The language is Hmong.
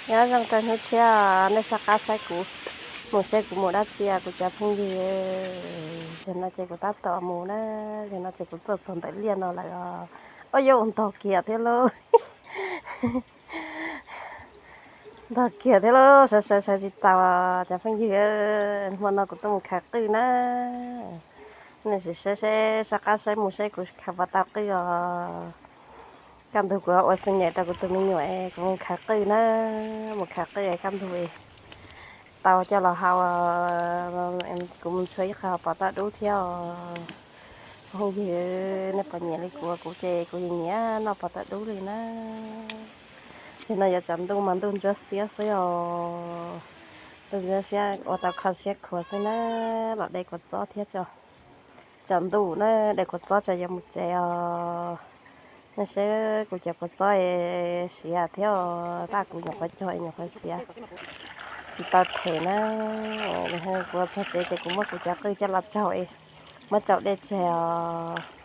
Nyob zoo rau hnub tshiab, nej soj qab saib kuv mus saib kuv mus dab tsi os kuv cov phooj ywg. Zaum no ces kuv tab tom mus na, zaum no ces kuv tuaj txog ntawm liaj no lawm os. Ua yuav ntog kiag thiab lauj. Ntog kiag thiab lauj, sawv sawv sawv tsis tau cov phooj ywg. Hmo no kuv tuaj mus khaws qwj na. Nej sim saib seb soj qab saib mus saib kuv khaws puas tau qwj os. Kaj ntug kuv ua xwm nyem rau kuv tus me nyuam es kuv mus khaws qwj na, mus khaws qwj es kaj ntug tau coj los hau. Kuv mus ntshuav ib qho pov toj dub thiab os. Phooj ywg, nej puas nyiam li kuv? Kuv ces kuv nyiam noj pov toj dub li na. Nim no yuav tsaus ntuj mas ntuj ntsuab xiab xwb os. Ntuj ntsuab xiab ua tau kho siab khuav xwb na. Los de kua txob thiab tso. Tsaus ntuj na, de kua txob tso yuav mus tsev os. Nej saib kuv cov kua txob siav thiab os, tab kuv nyuam qhuav cog es nyuam qhuav siav, tsis tau them na. Kuv txog tsev ces kuv muab kuv cov qwj coj los tsaug es muab tsaus dej tseg os.